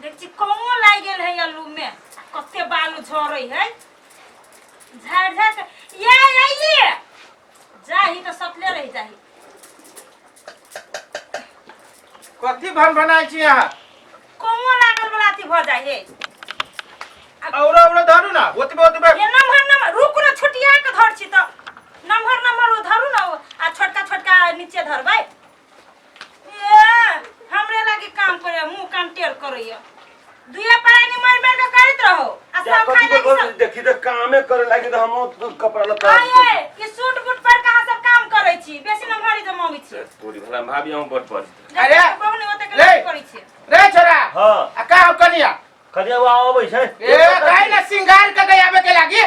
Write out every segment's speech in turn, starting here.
देख छी कौओ लागि गेल है अल्लू में आ कते बालू झरै है झाड़ झाड़ के ये अइली जाही तऽ सतले रहि जाही। कथी भन बनाइ छी अहाँ? कौओ लागल वाला अथी भऽ जाइ है। औरो औरो धरू ना, ओतबे ओतबे। ये नमहर नमहर रुकू ना, छोटिया के धर छी तऽ नमहर नमहर ओ धरू ना आ छोटका छोटका नीचे धरबै। ए हमरे लागी काम करे मुंह कान टेढ़ करैया, दुए प्राणी मारि मारि के करैत रहो आ जा, सब खाय कथी लागी बोल सब। देखी तऽ कामे करे लागी तऽ हम कपड़ा लत्ता। आये ई सूट बूट पर कहाँ सब काम करै छी, बेसी नमहरी जमाबै छी। तोरी भला भाभी हम बड़ बज। अरे, बहुने ओते के ले। करै छी। रे छोरा। हां। आ का हो कनिया? कनिया वो आबै छै। ए काहे ना सिंगार के के आबे के लागी?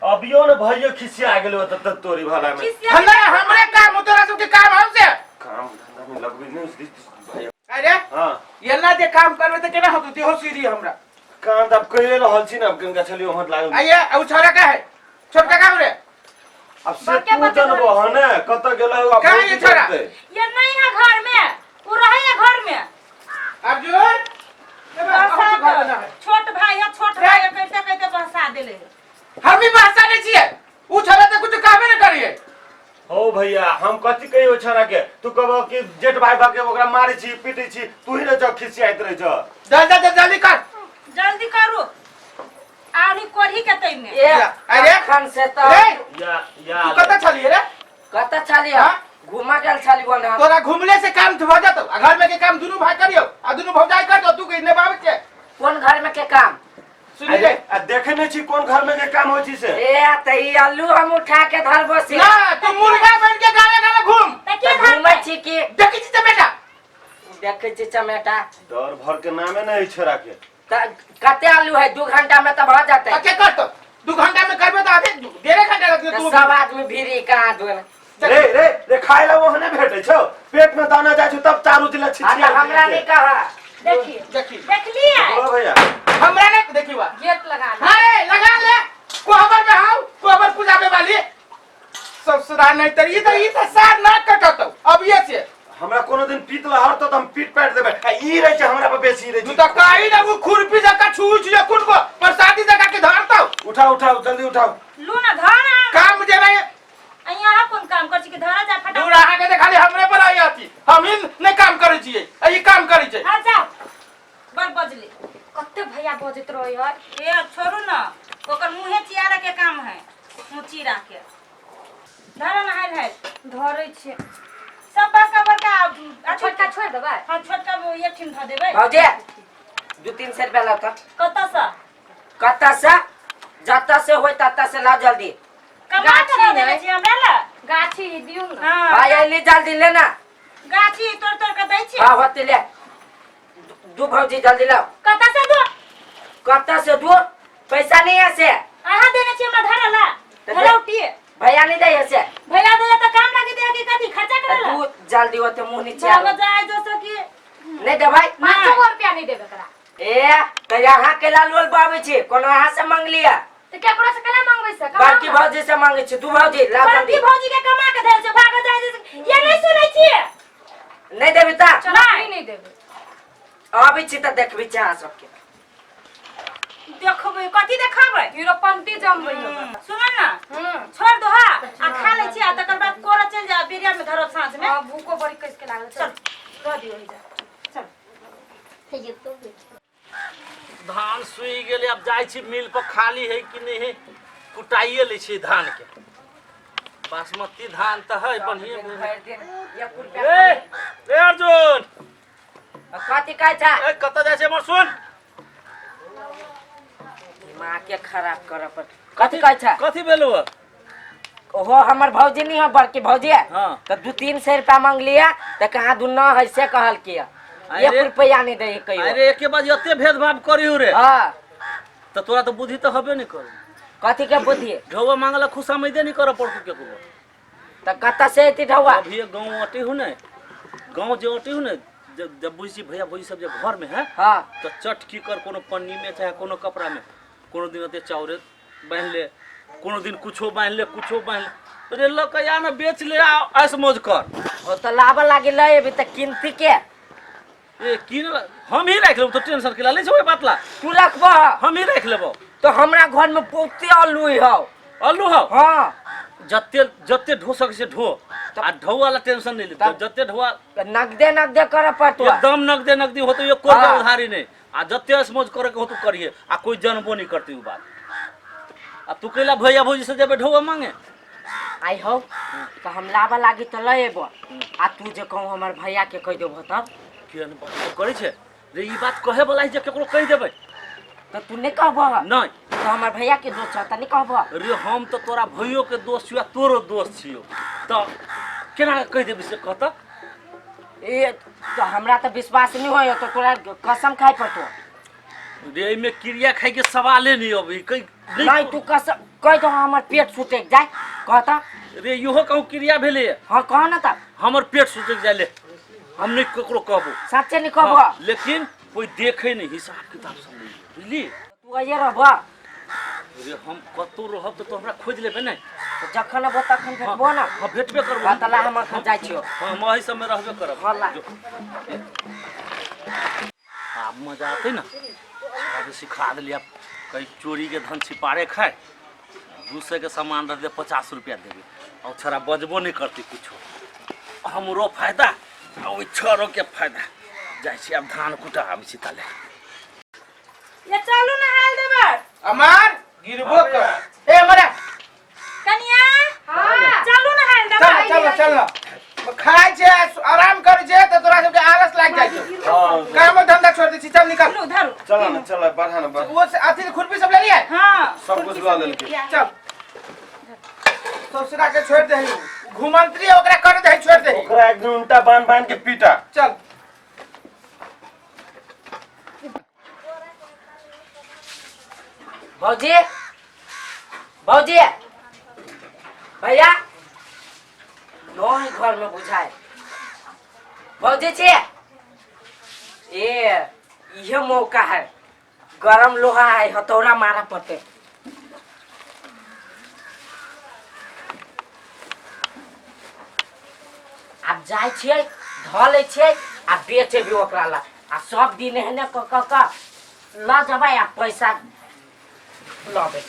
अभियो ने भइयो खिसिया गेलो त त तोरी भला में। खिसिया हमरा हमरे काम तोरा सबके काम हौ से। काम धंधा में लगबे नहीं भाई। अरे हां। एना जे काम करबे त केना होतौ? देहो सीरी हमरा। काम त अब कइले रहल छी ने, अब गंगा छलियो हमर लागल। आइए उ छोरा का है? छोटका का हो रे? अब से बड़के तू बड़के जनबो घर ह ने कत गेलो अब। कहाँ ये छोरा? ये नहीं है घर में, वो रहे है घर में। अर्जुन ए बा, बहसा अहाँ के घर में ना है। छोट भाई है, छोट भाई है कहते कहते बहसा देले। हम भी भाषा नहीं छिए, उ छोरा त कुछ कहबे न करिए। हो भैया हम कथी कहियो छोरा के? तू कहबो कि जेठ भाई बा के ओकरा मारै छी पीटै छी, तू ही रह छ खिसियाइत रह छ। जल्दी जल्दी जल्दी कर। जल्दी करू आनी कोढ़ी के तई में। ए अरे। अखन से त रे या या तू कत छलिए रे? कत छली? हाँ? घुमा गेल छली बना। तोरा घुमले से काम भ जतौ आ घर में के काम दुनू भाई करियो आ दुनू भौजाई कर दो, तू के नेबावे के। कोन घर में के काम? सुनी रे। आ देखे नहीं छी कोन घर में के काम होइ छी से। ए त ई अल्लू हम उठा के धरबो से। ना तू मुर्गा बन के गाले गाले घूम। त के त घूमै धरतै? छी की? देखी छी चमेटा। देखै छी चमेटा। डर भर के नामे नहीं छोरा के। त कते आलू है? 2 घंटा में त भ जतै। त के करतौ? 2 घंटा में करबे त आधे डेढ़ घंटा लगतै। त तू सब आदमी भीड़ी कहाँ धोने? रे रे रे खाए ला ओहने भेटै छौ, पेट में दाना जाइ छौ तब चारू दिला आ छिछिया। त हमरा नहीं कहा। देखिए देखी देखलिए बोलो भैया हमरा नहीं देखी बा। गेट लगा ले। अरे लगा ले कोहबर में हाउ कोहबर पूजाबे वाली ससुरा नहीं त ई त ई त सार ना कटतौ अब ये से। हमरा कोनो दिन पीत लहर त हम पीट पाट देबै आ ई रहै छै हमरा पर बेसी रहै तू छै। त कही ना वो खुरपी जका छू छू कुटबो प्रसादी जका के धरतौ। उठाओ उठाओ जल्दी उठाओ। लू ना धर हम। काम जेबै। आ यहाँ कोन काम कर छी कि धरा जा फटाफट। दूर अहाँ के खाली हमरे पर आई आती, हम ही नहीं काम करै छियै आ ई काम करै छै। हाँ जाओ बड़ बजले। कते भैया बजैत रहे है। ए छोड़ू ना, ओकर मुँहे चियारे के काम है, मुँह चीरा के धरा ना। हाल है धरै छियै सब बड़का बड़का आ छोटका छोड़ देबै। हाँ छोटका वो एक ठिन धऽ देबै। भौजी 2-3 सौ रुपया लाओ त। कतऽ से? कतऽ से? जतऽ से होय ततऽ से लाओ जल्दी। कमा के गाछी दऽ देने है। छी हमरा ला। गाछी दियौ ना। हाँ भाई अइली जल्दी ले ना। गाछी तोड़ तोड़ के दै छी। हाँ होते ले। दू भौजी जल्दी लाओ। कतऽ से दू? कतऽ से दू? पैसा नहीं है से। अहाँ देने छी हमरा धरा ला। तऽ धरौटी भैया नहीं दे है से। भैया दे तऽ काम लागी दे कि कथी खर्चा करे ला? तू जल्दी होते मुंह नीचे भागो आरो। जाय जो सकी। नहीं देबै? 5 रुपया नहीं देबै एकरा। ए तऽ यहाँ के लाल लोल बाबै छी, कोनो अहाँ से मंगलिया? तऽ केकरो से केना मंगबै से? कमाउ बड़की ना। भौजी से मांगे छी, दू भौजी ला बड़की जल्दी। भौजी के कमा के धैल छै, भागो जाय जो सकी। ये नहीं सुनै छियै। नहीं देबी तऽ? चल अपने नहीं देबै। आबै छी तऽ देखबै छी अहाँ सबके। देखबै कथी देखबै? हीरोपंती जमबै। सुन ना। हम्म। छोड़ दो हा आ खा लै छी आ तकर बाद कोरा चलि जा बेरिया में धरब साँझ में। हां भूखो बड़ी कस के लागल। चल रह दियो जा चल। धान सुइ गेलै, आब जाइ छी मिल पर, खाली है कि नहीं है कुटाइए लै छी धान के। बासमती धान तऽ है बढ़िए भेल। भरि दिन एक रुपया। ए ए अर्जुन। कथी कहै छ? ए कतऽ जाइ छै हमर सुन। दिमाग के खराब करऽ पर। कथी कहै छ? कथी भेलौ हँ? ओहो हमर भौजी नहीं है बड़की भौजी है। हाँ। तो 2-3 सौ रुपया मांग लिया तो कहाँ दू न है से कहल किया। अरे। 1 रुपया नहीं दे कहियो। अरे एके बार एते भेदभाव करियो रे। हाँ। तऽ तोरा तऽ बुद्धि तऽ हबे नहीं करू। कथी के बुद्धि? ढौआ मांगला खुशामैदे नहीं करऽ पड़तौ केकरो। तो कतऽ से एती ढौआ? अभी गाँव अटी हूँ ने, गाँव जे अटी हूँ ने, जब बुझी भैया भौजी सब जे घर में है। हाँ। तो चटकी कर कोनो पन्नी में चाहे कोनो कपड़ा में कोनो दिन अते चाउरे बान्हि ले, कोनो दिन कुछो बान्हि ले, कुछो बान्हि ले, रे लऽ के आ ना बेच ले आ ऐश मौज कर। ओ तो लाबऽ लागी लऽ एबी तऽ किनती के? ए कीन हम ही राख लेबो तो टेंशन के ला ले छै ओइ बात ला। तू रखबह? हम ही राख लेबो। तो हमरा घर में बहुते आलू हौ। आलू हौ? हाँ। जते जते ढो सकै छै ढो, आ ढो वाला टेंशन नहीं लेते, जते ढोआ नगदे नगदे करे पड़तो। एकदम नगदे नगदी होतो, एको हाँ। उधारी नहीं, आ जते स्मोज करे के हो तू करिए, आ कोई जानबो नहीं करती उ बात। आ तू कैला भैया भौजी से जेबे ढोआ मांगे? आई हो तो हम लाबा लागी तो ले एबो, आ तू जे कहूँ हमर भैया के कह देबो तब केहन बात करे छे रे? ई बात कहे वाला है जे केकरो कह देबे तो तू नहीं कहबो? नहीं। तो हमर भैया के दोस्त छ त नहीं कहबो? रे हम तो तोरा भैयो के दोस्त छियो, तोरो दोस्त छियो, तो केना कह देबी से कहत? ए तो हमरा तो विश्वास नहीं होय, तो तोरा कसम खाए पड़तो। रे एमे क्रिया खाए के सवाले नहीं अबे कई नहीं, तू कसम कह दो हमर पेट सुतेक जाए कहता। रे इहो कहूँ क्रिया भेले? हाँ कह ना त हमर पेट सुतेक जाए ले, हम नहीं ककरो कहबो। सच्चे नहीं कहबो? हाँ, लेकिन कोई देखे नहीं, हिसाब किताब सब नहीं, बुझली? तू आइए रहबो। रे हम कतौ रहब तो हमरा खोज लेबे नहीं, तो जखन अबो तखन भेटबो ना। हाँ भेटबे करबो। हाँ, तला हम अखन जाइ छियो। हाँ, हम एही सब में रहबे करब। हाँ, ला। आब मजा आते ना, अब सिखा दिलिया कहीं चोरी के धन छिपारे खाए, दूसरे के सामान रख दे 50 रुपया देबे, और छोरा बजबो नहीं करती कुछो, हमरो फायदा आ ओइ छोरो के फायदा। जाइ छी अब धान कुटा आबै छी ताले। ये चलू ना हाल देबर अमर गिरबो कर। ए अमरा कनिया। हां चलू ना हाल देबर। चल चल चल खाय छे आराम कर छे त तोरा सबके आलस लाग जाइ छौ। हां काम धंधा छोड़ दे छी, चल निकल। लू धरू चल ना चल बढ़ा ना बढ़। वो से अथी खुरपी सब ले लिया? हां सब कुछ ल लेलके। चल ससुरा के छोड़ दे, घुमंत्री ओकरा कर दे, छोड़ दे ओकरा एक दिन उल्टा बांध बांध के पीटा। चल भौजी भौजी भैया नहीं घर में बुझाए भौजी छे, ए यह मौका है, गरम लोहा है, हथौड़ा मारा पड़ते। आब जाइ छियै धऽ लै छियै आ बेचेबै ओकरा ला, आ सब दिन एहने कऽ कऽ कऽ लऽ जेबै आ पैसा लबै।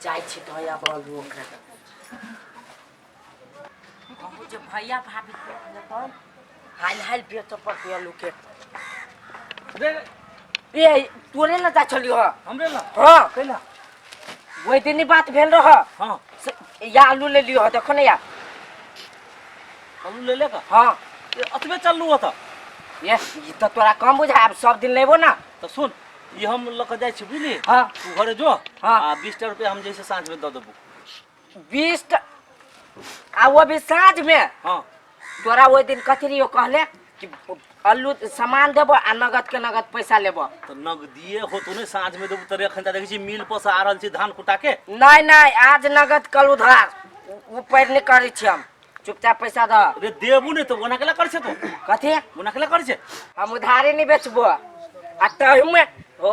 जाइ छी तऽ आब आलू ओकरा कहू जे भैया भाभी हाल हाल बेचऽ पड़तै आलू के। रे ए तोरे लऽ जाइ छलियौ? हमरे ला? हाँ। कैला? ओहि दिन बात भेल रह। हाँ। या आलू ले लियो, देखो ना या आलू ले लेगा? हाँ। अतबे चलू होता। ये ई तो तोरा कम बुझाय, आब सब दिन लेबो ना। तो सुन ई हम लऽ के जाइ छी बुझली? हाँ। तू घरे जो। हाँ। आ 20 रुपया हम जैसे साँझ में दऽ देबो। 20 आ वो भी साँझ में? हाँ। तोरा ओहि दिन कथी रहियो कहले कि आलू सामान देबो आ नगद के नगद पैसा लेबो। तो नगदिए होतो ने साँझ में देबो, तोरे एखन देखै छी मिल पर से आ रहल छी धान कुटा के। नहीं नहीं आज नगद कल उधार, उ पैर नहीं करै छी हम, चुपचाप पैसा दऽ। रे देबू नहीं तो ओना केला करै छै तू? कथी ओना केला करै छै? हम उधारे नहीं बेचबो, आ तहु में हो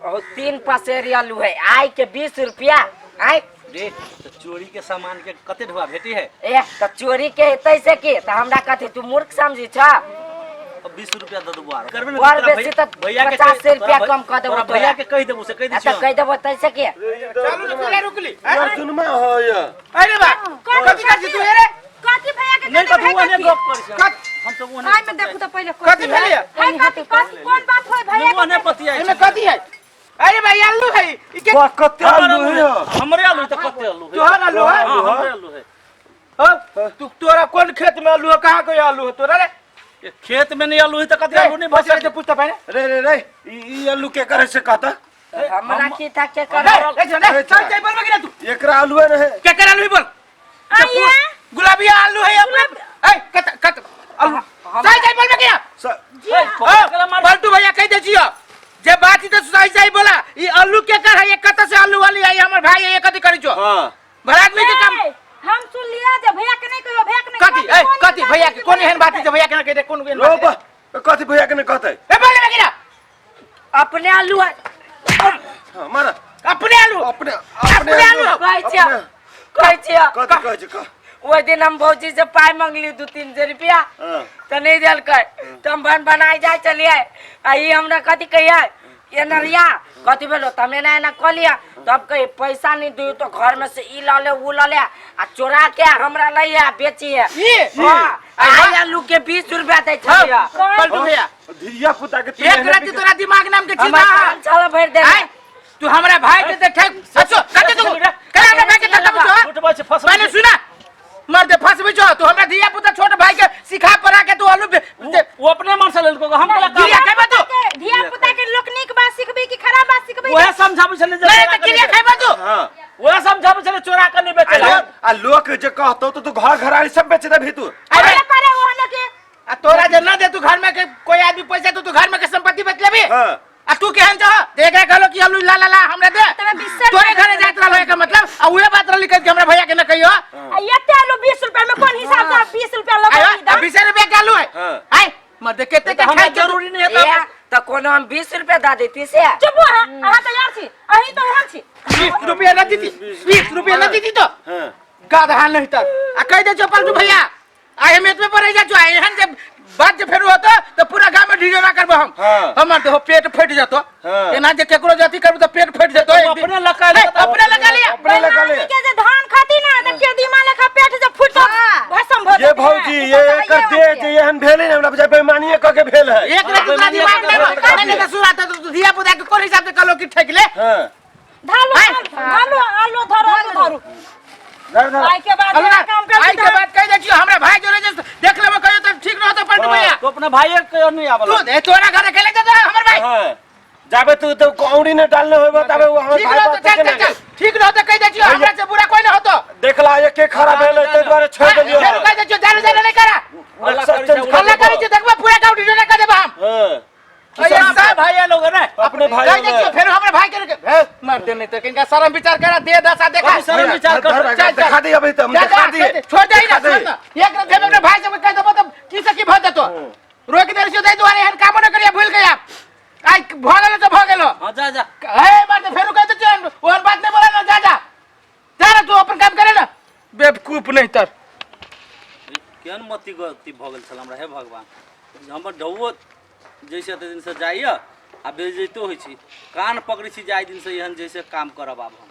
हो 3 पसेरी आलू है, आय के 20 रुपया आय। रे तो चोरी के सामान के कते ढुआ भेटी है? ए तो चोरी के हेतै से की, तो हमरा कथी तू मूर्ख समझी छ? अब 20 रुपया दऽ देबो आरो। करबे ने बड़ तोरा बेसी भैया- तऽ भैया के 50 कहि- रुपया तोरा कम कऽ देबो तोरा तोरा। भैया के कहि देबो से कहि दै आ तऽ छियौ। कहि देबो तैसे की? चलू रुकली रुकली। यार सुनमा हो या। अरे बा कथी कर छी तू रे? कथी भैया के नहीं कथी कथी ओहने गप करै छै। कथी? हम तऽ ओहने आइ में देखू तऽ पहिले कथी भेलै? है कथी कथी कोन बात होय भैया? नहीं ओहने बतियाइ एमे छै। कथी है? अरे भाई आलू है ई के वाह कते हमर आलू आलू है। है। हमरे आलू तऽ कते आलू है? तोहर आलू है? हाँ, हमरे आलू है। हाँ? तू तोरा कोन खेत में आलू है? कहाँ के आलू है तोरा रे? ये खेत में नहीं आलू है तऽ कते आलू नहीं बस बचल से पूछता पहले। रे रे रे ई आलू के करे से कहता? हमरा की था के रे कर? रे चल चल बोल बगिरा तू। एकरा आलू है रे। के कर आलू ही बोल। आइए गुलाबी आलू है अपने। ए कत कत आलू चल चल बोल बगिरा। पलटू भैया कह दे छियो जे बात ही तो सही सही बोला। ई आलू के कर है, ये कत से आलू वाली है, हमर भाई है, ये कथी करै छो? हां भरा आदमी के काम। हम सुन लिया जे भैया के नहीं कहियो, भैया के नहीं। कथी ए कथी भैया के कोन एहन बात है जे भैया के ना कह दे? कोन एहन रो बात बा कथी भैया के नहीं कहते? ए बोल बगिरा। अपने आलू है। हां मारा अपने आलू अपने अपने आलू कहै छियो कहै छियो कथी कहै छै? ओहि दिन हम भौजी से पाइ मंगली 2-3 सौ रुपया, तऽ नहि देलकै, तऽ हम बन बनाय जाइ छलियै आ ई हमरा कथी कहियै, ये नरिया, कथी भेलो? तऽ हम एना एना कऽ लिअ, तब कही पैसा नहीं दियो तो घर में से ई लऽ ले, उ लऽ ले आ चोरा के हमरा लैया बेचिए। ई? हाँ, आई आलू के 20 रुपया दै छलियै। पलटू भैया, धिया पुता के एक राति तोरा दिमाग नाम के चीज हमर ना काम छल भरि देने। आय, तू हमरा भाई के देखे अच्छो कते तू करा हमरा भाई के धक्का बुझो। लुटबै छै, फसबै पहले छै। सुना, मर्दे, फंसबै छो तू। हमरा धिया पुता छोट भाई के सिखा पढ़ा के तू आलू वो अपने मन से लेलको, हम बोला क्रिया खेबा तू? धिया पुता के लोक नीक बात सिखबी कि खराब बात सिखबी? वह समझाबै छलै जे नहीं चोरा तो के क्रिया नहीं खेबा तू? हाँ। वह समझाबै छलै चोरा के नहीं बेचै ला। आ लोक जे कहतो तो तू घर घराड़ी सब बेच देबही तू। अरे, अरे परे ओहने के। आ तोरा जे ना दे तू घर में के कोई आदमी पैसा तो तू घर में के संपत्ति बेच लेबी? हाँ। आ तू केहन छह? एकरा कहलो कि आलू ला ला ला हमरा दे। तबे बिसर तोरे घरे जाइत रहलो, एकर मतलब आ उहे बात रहली कह के हमरा भैया के न कहियो। आ एते आलू 20 रुपया में कोन हिसाब से 20 रुपया आयो लगो? आ 20 रुपया के आलू है। हाँ। आय मर्दे, केते के हमरा खाइ के जरूरी नहीं है। ए, तऽ कोनो हम 20 रुपया दऽ देती से? चुप अहाँ, अहाँ तैयार छी, अहीं तो ओहन छी। 20 रुपया न दीदी, 20 रुपया न दीदी तो हाँ। गधा नहीं तक। आ कह दे छो पलटू भैया, आ हम एतबे पर रह जा छो। एहन जे बात जे फेर होतो तो पूरा गांव में ढिढोरा करबो हम। हाँ। हमर तो पेट फटि जतो। हाँ। एना जे केकरो जति करबो तो पेट फटि जतो। तो अपने लगा लिया। अपने लगा लिया। अपने लगा ले। बेईमानी के जे धान खाती ना त केदीमा लेखा पेट जे फुट भस्म भ ये जेतै। भौजी, ये एकर दे जे एहन भेलै ने, हमरा बुझाइ बेईमानिए कऽ के भेल है। एक रात तोरा दिमाग में नहीं नहीं तो सुरा तो धिया पुता के कोन हिसाब से कहलो कि ठकि ले? हाँ। धालू धालू आलू धरो, आलू धरू। धर धर। आइ के बाद अलगा, मेरा काम कर। आई के बाद कह दे छियो हमरा भाई जोरे जे देख लेबो कहियो तो ठीक रहतो पलटू भैया। तो अपने भाई के नहीं आवल। तू ए तोरा घर अकेले जतो हमर भाई। हाँ। जाबे तू तो कौड़ी ने डालने होबो तबे वो हमर ठीक भाई रहतो। बात चल के चल ना चल, ठीक रहतो, कह दे छियो, हमरा से बुरा कोई न होतो। देखला एके खराब भेलै ताहि दुआरे छोड़ देलियो। फेर कह दे छियो, जाने जाने नहीं करा। नक्शा चेंज कर हल्ला देबो। करै छियो, देखबो पूरा गाँव ढिढोरा कर देबो हम। हाँ। अरे अपने भाई लोग है ना। अपने भाई कह दे छियो, फेर हमरा भाई के हे मार दे, नहीं तो किनका शर्म विचार करा दे दशा देखा। कभी शर्म विचार कर। धर, चल, चल। देखा दी अभी तो हम जा, देखा जा, दिए। कह दे, छोड़ दे ना। देखा सुन दे। ना, एक रात देबे अपने भाई से कह देबो तो की से की भ जतो। रोक दे छियो ताहि दुआरे एहन कामो न करिया, भूल गया, आइ भ गेलो तो भ गेलो। हाँ, जा जा। हे मार दे, फेरू कह दे छियो, ओहन बात नहीं बोला ना। जा जा जा ना, तू अपन काम करे ना, बेवकूफ नहीं तर। केहन मति गति भऽ गेल छल हमरा, हे भगवान! हमर ढौओ जैसे एते दिनसँ जाइए आ बेजैतो होइ छी, कान पकड़ै छी जे आइ दिनसँ एहन जैसे काम करब आब हम।